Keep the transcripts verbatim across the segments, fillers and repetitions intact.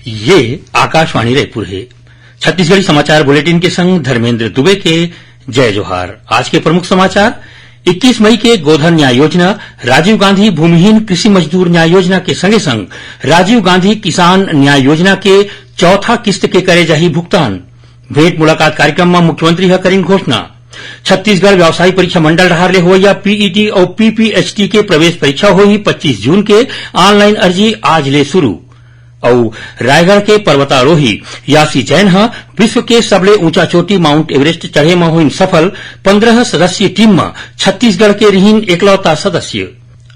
ये आकाशवाणी रायपुर हे। छत्तीसगढ़ी समाचार बुलेटिन के संग धर्मेंद्र दुबे के जय जोहार। आज के प्रमुख समाचार: इक्कीस मई के गोधन न्याय योजना, राजीव गांधी भूमिहीन कृषि मजदूर न्याय योजना के संगे संग राजीव गांधी किसान न्याय योजना के चौथा किस्त के करे जाही भुगतान। भेंट मुलाकात कार्यक्रम म मुख्यमंत्री ह करिन घोषणा। छत्तीसगढ़ व्यावसायिक परीक्षा मंडल डहार ले होवइया पीईटी अउ पीपीएचटी के प्रवेश परीक्षा होही पच्चीस जून के। ऑनलाइन अर्जी आज ले शुरू। अउ रायगढ़ के पर्वतारोही यासी जैन ह विश्व के सबले ऊंचा चोटी माउंट एवरेस्ट चढ़े म होइन सफल। पंद्रह सदस्यीय टीम म छत्तीसगढ़ के रिहिन एकलौता सदस्य।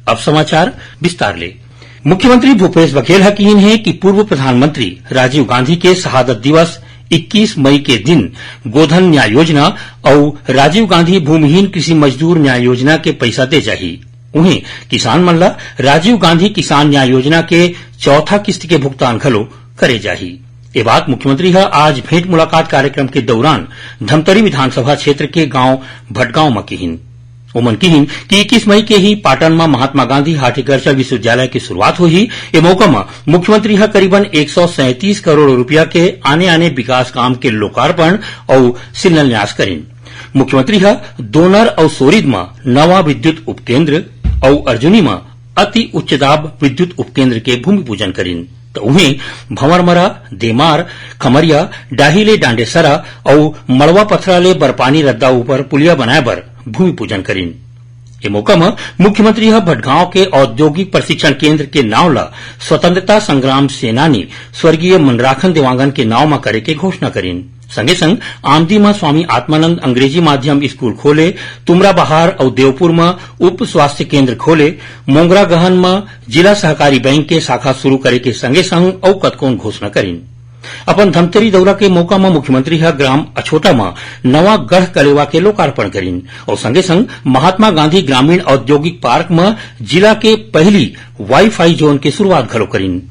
अब समाचार विस्तार ले। मुख्यमंत्री भूपेश बघेल ह किहिन हे कि पूर्व प्रधानमंत्री राजीव गांधी के शहादत दिवस इक्कीस मई के दिन गोधन न्याय योजना अउ राजीव गांधी भूमिहीन कृषि मजदूर न्याय योजना के पइसा दे जाही। उहें, किसान मन ल राजीव गांधी किसान न्याय योजना के चौथा किस्त के भुगतान घलो करे जाही। ये बात मुख्यमंत्री ह आज भेंट मुलाकात कार्यक्रम के दौरान धमतरी विधानसभा क्षेत्र के गांव भटगांव म किहिन। ओमन किहिन कि इक्कीस मई के ही पाटन म महात्मा गांधी हार्टिकल्चर विश्वविद्यालय के शुरुआत होही। ए मौका म मुख्यमंत्री ह करीबन एक सौ सैंतीस करोड़ रुपया के आने-आने विकास काम के लोकार्पण अउ शिलान्यास करिन। मुख्यमंत्री ह दोनर अउ सोरिद म नवा विद्युत उपकेंद्र अउ अर्जुनी म अति उच्च दाब विद्युत उपकेंद्र के भूमि पूजन करिन। त उहें, भंवरमरा, देमार, खमरिया, डाही ले डांडेसरा अउ मड़वा पथरा ले बरपानी रद्दा ऊपर पुलिया बनाए बर भूमि पूजन करिन। ए मौका म मुख्यमंत्री ह भटगांव के औद्योगिक प्रशिक्षण केंद्र के नांव ल स्वतंत्रता संग्राम सेनानी स्वर्गीय मनराखन देवांगन के नांव म करे के घोषणा करिन। संगे संग आमदी म स्वामी आत्मानंद अंग्रेजी माध्यम स्कूल खोले, तुमरा बहार अउ देवपुर म उप स्वास्थ्य केंद्र खोले, मोंगरा गहन म जिला सहकारी बैंक के शाखा शुरू करे के संगे संग अउ कतकोन घोषणा करिन। अपन धमतरी दौरा के मौका म मुख्यमंत्री ह ग्राम अछोटा म नवा गढ़ कलेवा के लोकार्पण करिन अउ संगे संग महात्मा गांधी ग्रामीण औद्योगिक पार्क म जिला के पहली वाईफाई जोन के शुरुआत घलो करिन।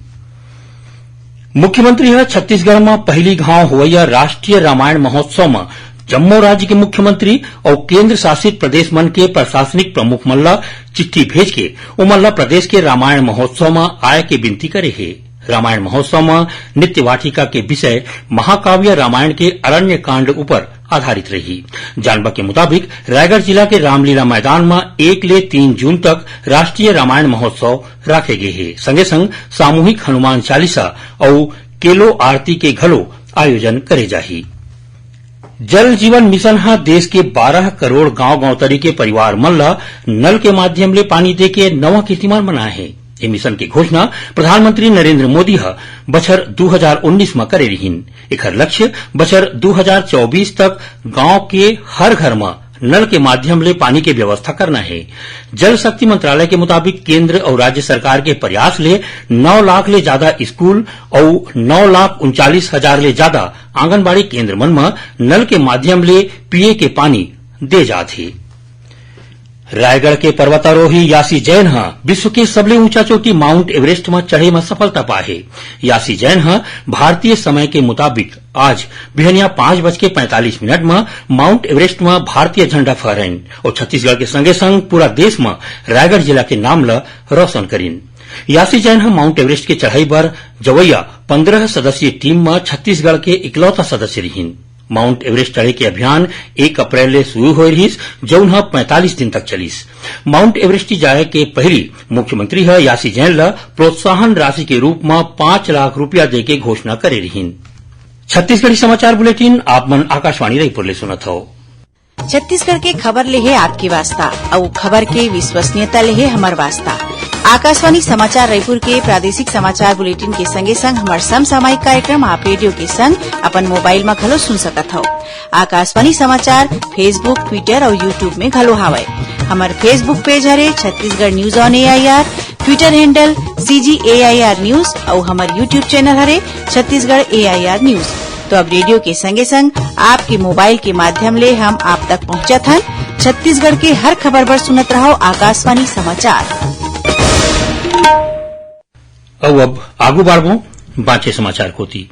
मुख्यमंत्री ह छत्तीसगढ़ म पहिली घांव होवइया राष्ट्रीय रामायण महोत्सव म जम्मो राज्य के मुख्यमंत्री अउ केंद्र शासित प्रदेश मन के प्रशासनिक प्रमुख मन ल चिट्ठी भेज के ओमन ल प्रदेश के रामायण महोत्सव म आय के विनती करे हे। रामायण महोत्सव म नृत्य वाटिका के विषय महाकाव्य रामायण के अरण्य कांड ऊपर आधारित रही। जानबा के मुताबिक, रायगढ़ जिला के रामलीला मैदान म एक ले तीन जून तक राष्ट्रीय रामायण महोत्सव राखे गे हे। संगे संग सामूहिक हनुमान चालीसा अउ केलो आरती के घलो आयोजन करे जाही। जल जीवन मिशन ह देश के बारह करोड़ गांव-गांव तरी के परिवार मन ल नल के माध्यम ले पानी दे के नवा कीर्तिमान बनाए हे। ए मिशन के घोषणा प्रधानमंत्री नरेंद्र मोदी ह बछर दू हजार उन्नीस म करे रिहिन। एखर लक्ष्य बछर दू हजार चौबीस तक गांव के हर घर म नल के माध्यम ले पानी के व्यवस्था करना हे। जल शक्ति मंत्रालय के मुताबिक, केंद्र अउ राज्य सरकार के प्रयास ले नौ लाख ले जादा स्कूल अउ नौ लाख उनचालीस हजार ले जादा आंगनबाड़ी केंद्र मन म नल के माध्यम ले पीए के पानी दे जात हे। रायगढ़ के पर्वतारोही यासी जैन ह विश्व के सबले ऊंचा चोटी माउंट एवरेस्ट म चढ़े म सफलता पाए हे। यासी जैन ह भारतीय समय के मुताबिक आज बिहनिया पाँच बज के पैंतालीस मिनट म माउंट एवरेस्ट म भारतीय झंडा फहराइन अउ छत्तीसगढ़ के संगे संग पूरा देश म रायगढ़ जिला के नाम ल रोशन करिन। यासी जैन ह माउंट एवरेस्ट के चढ़ाई बर जवैया पंद्रह सदस्यीय टीम म छत्तीसगढ़ के इकलौता सदस्य रिहिन। माउंट एवरेस्ट चढ़े के अभियान एक अप्रैल ले शुरू होए रिहिस, जउन ह पैंतालीस दिन तक चलिस। माउंट एवरेस्ट जाए के पहिली मुख्यमंत्री ह यासी जैन ल प्रोत्साहन राशि के रूप म पाँच लाख रुपया दे के घोषणा करे रिहिन। छत्तीसगढ़ी समाचार बुलेटिन आप मन आकाशवाणी रायपुर ले सुनत हव। छत्तीसगढ़ के खबर ले हे आपके वास्ता, अउ खबर के विश्वसनीयता ले हे हमर वास्ता। आकाशवाणी समाचार रायपुर के प्रादेशिक समाचार बुलेटिन के संगे संग हमर समसामयिक कार्यक्रम आप रेडियो के संग अपन मोबाइल म घलो सुन सकत हव। आकाशवाणी समाचार Facebook, Twitter अउ YouTube में घलो हावय। हमर Facebook पेज हरे Chhattisgarh news on AIR, Twitter handle CG AIR news अउ हमर YouTube चैनल हरे छत्तीसगढ़ एआईआर न्यूज। तो अब रेडियो के संगे संग आपके मोबाइल के माध्यम ले हम आप तक पहुंचत हन। छत्तीसगढ़ के हर खबर बर सुनत रहव आकाशवाणी समाचार। अउ अब आगू बाढ़बो बांचे समाचार कोती।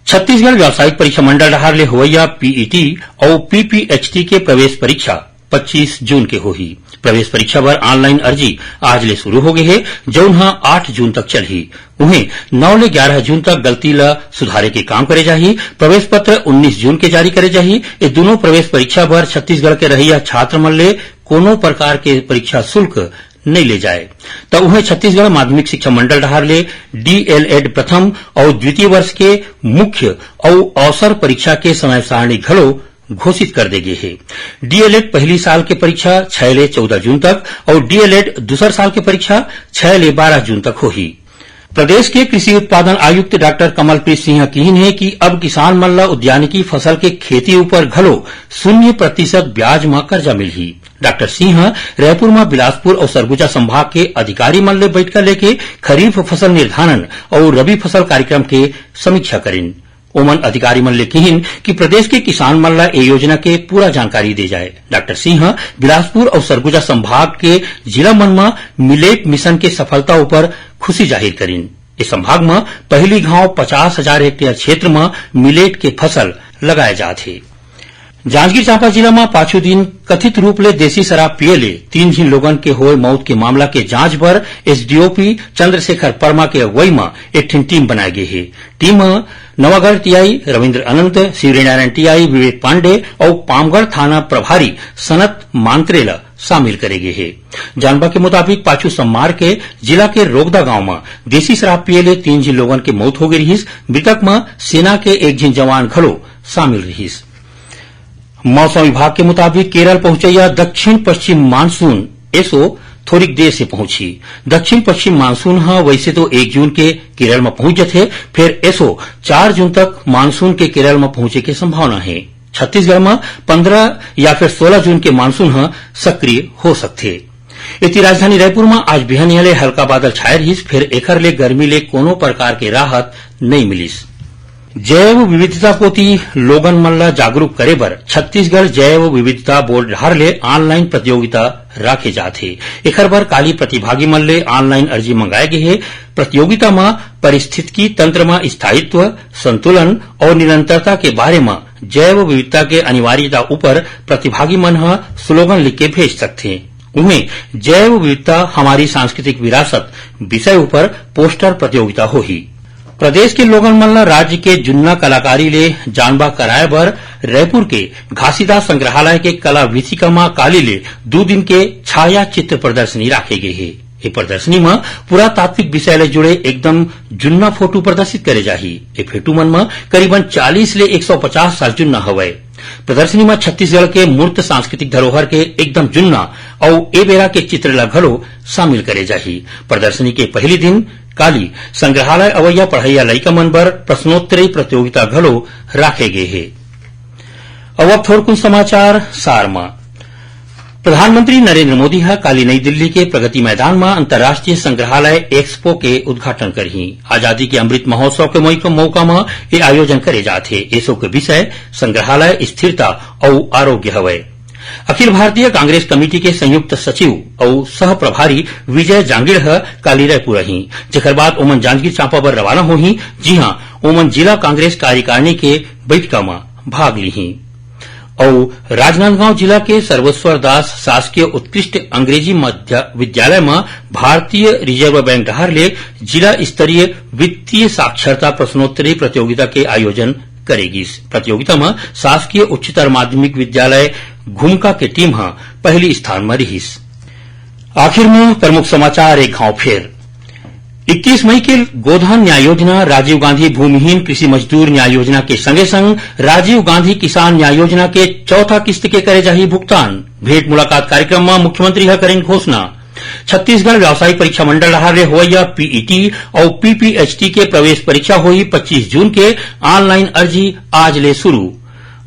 छत्तीसगढ़ व्यावसायिक परीक्षा मंडल डहार ले होवइया पीईटी अउ पीपीएचटी के प्रवेश परीक्षा पच्चीस जून के होही। प्रवेश परीक्षा बर online अर्जी आज ले शुरू हो गे हे, जउन ह आठ जून तक चलही। उहें, नौ ले ग्यारह जून तक गलती ल सुधारे के काम करे जाही। प्रवेश पत्र उन्नीस जून के जारी करे जाही। ए दूनों प्रवेश परीक्षा बर छत्तीसगढ़ के रहइया छात्र मन ले कोनो प्रकार के परीक्षा शुल्क नइ ले जाए। त उहें, छत्तीसगढ़ माध्यमिक शिक्षा मंडल डहार ले डीएलएड प्रथम अउ द्वितीय वर्ष के मुख्य अउ अवसर परीक्षा के समय सारणी घलो घोषित कर दे गे हे। डीएलएड पहली साल के परीक्षा छह ले चौदह जून तक अउ डीएलएड दूसर साल के परीक्षा छह ले बारह जून तक होही। प्रदेश के कृषि उत्पादन आयुक्त डॉक्टर कमलप्रीत सिंह किहिन हे कि अब किसान मन ल उद्यानिकी फसल के खेती ऊपर घलो शून्य प्रतिशत ब्याज म कर्जा मिलही। डॉक्टर सिंह रायपुर म बिलासपुर अउ सरगुजा संभाग के अधिकारी मन ले बैठका लेके खरीफ फसल निर्धारण अउ रबी फसल कार्यक्रम के समीक्षा करिन। ओमन अधिकारी मन ले किहिन कि प्रदेश के किसान मन ल ए योजना के पूरा जानकारी दे जाए। डॉक्टर सिंह बिलासपुर अउ सरगुजा संभाग के जिला मन म मिलेट मिशन के सफलता ऊपर खुशी जाहिर करिन। ए संभाग म पहली घांव पचास हजार हेक्टेयर क्षेत्र म मिलेट के फसल लगाए जात हे। जांजगीर चांपा जिला म पाछू दिन कथित रूप ले देसी शराब पिए ले तीन झिन लोगन के होय मौत के मामला के जांच बर एसडीओपी चंद्रशेखर परमा के अगुवई म एक ठिन टीम बनाए गे हे। टीम म नवागढ़ टीआई रविंद्र अनंत, शिवरीनारायण टीआई विवेक पांडे अउ पामगढ़ थाना प्रभारी सनत मांत्रे ल शामिल करे गे हे। जानबा के मुताबिक, पाछू सोमवार के जिला के रोगदा गांव म देसी शराब पिए ले तीन झिन लोगन के मौत हो गे रिहिस। मृतक म सेना के एक झिन जवान घलो शामिल रिहिस। मौसम विभाग के मुताबिक, केरल पहुंचइया दक्षिण पश्चिम मानसून एसो थोरिक देर से पहुंची। दक्षिण पश्चिम मानसून ह वैसे तो एक जून के केरल म पहुंच जथे, फेर एसो चार जून तक मानसून के केरल म पहुंचे के संभावना हे। छत्तीसगढ़ म पंद्रह या फिर सोलह जून के मानसून ह सक्रिय हो सकथे। एती राजधानी रायपुर म आज बिहनिया ले हल्का बादल छाए रिहिस, फेर एखर ले गर्मी ले कोनो प्रकार के राहत नइ मिलिस। जैव विविधता कोति लोगन मन ल जागरूक करे बर छत्तीसगढ़ जैव विविधता बोर्ड डहार ले online प्रतियोगिता राखे जात हे। एखर बर काली प्रतिभागी मन ले online अर्जी मंगाए गे हे। प्रतियोगिता म पारिस्थितिकी तंत्र म स्थायित्व, संतुलन अउ निरंतरता के बारे म जैव विविधता के अनिवार्यता ऊपर प्रतिभागी मन ह स्लोगन लिख के भेज सकथे। उहें, जैव विविधता हमारी सांस्कृतिक विरासत विषय ऊपर पोस्टर प्रतियोगिता होही। प्रदेश के लोगन मन ल राज्य के जुन्ना कलाकारी ले जानबा कराए बर रायपुर के घासीदास संग्रहालय के कला वीथिका म काली ले दू दिन के छाया चित्र प्रदर्शनी राखे गे हे। ए प्रदर्शनी म पुरातात्विक विषय ले जुड़े एकदम जुन्ना फोटो प्रदर्शित करे जाही। ए फोटो मन म करीबन चालीस ले एक सौ पचास साल जुन्ना हवय। प्रदर्शनी म छत्तीसगढ़ के मूर्त सांस्कृतिक धरोहर के एकदम जुन्ना अउ ए बेरा के चित्र ल घलो शामिल करे जाही। प्रदर्शनी के पहली दिन काली संग्रहालय अवइया पढ़इया लइका मन बर प्रश्नोत्तरी प्रतियोगिता घलो राखे गे हे। अउ अब थोरकुन समाचार सार म। प्रधानमंत्री नरेंद्र मोदी ह काली नई दिल्ली के प्रगति मैदान म अंतर्राष्ट्रीय संग्रहालय एक्सपो के उद्घाटन करही। आजादी के अमृत महोत्सव के मौका, मौका म ए आयोजन करे जात हे। एसो के विषय संग्रहालय, स्थिरता अउ आरोग्य हवय। अखिल भारतीय कांग्रेस कमेटी के संयुक्त सचिव अउ सह प्रभारी विजय जांगिड़ ह काली रायपुर आही, जेकर बाद ओमन जांजगीर चांपा बर रवाना होही, जिहां ओमन जिला कांग्रेस कार्यकारिणी के बैठका म भाग लीही। अउ राजनांदगांव जिला के सर्वेश्वर दास शासकीय उत्कृष्ट अंग्रेजी मध्य-, विद्यालय म भारतीय रिजर्व बैंक डहार ले जिला स्तरीय वित्तीय साक्षरता प्रश्नोत्तरी प्रतियोगिता के आयोजन करे गिस। प्रतियोगिता म शासकीय उच्चतर माध्यमिक विद्यालय घुमका के टीम ह पहली स्थान म रिहिस। आखिर म प्रमुख समाचार एक घांव फेर। इक्कीस मई के गोधन न्याय योजना, राजीव गांधी भूमिहीन कृषि मजदूर न्याय योजना के संगे संग राजीव गांधी किसान न्याय योजना के चौथा किस्त के करे जाही भुगतान। भेंट मुलाकात कार्यक्रम म मुख्यमंत्री ह करिन घोषणा। छत्तीसगढ़ व्यावसायिक परीक्षा मंडल डहार ले होवइया पीईटी अउ पीपीएचटी के प्रवेश परीक्षा होही पच्चीस जून के, online अर्जी आज ले शुरू।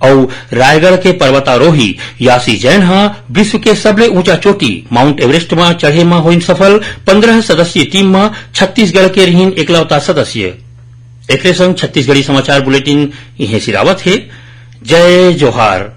अउ रायगढ़ के पर्वतारोही यासी जैन ह विश्व के सबले ऊंचा चोटी माउंट एवरेस्ट म चढ़े म होइन सफल। पंद्रह सदस्यीय टीम म छत्तीसगढ़ के रिहिन एकलौता सदस्य। एकरे संग छत्तीसगढ़ी समाचार बुलेटिन इहें सिरावत हे। जय जोहार।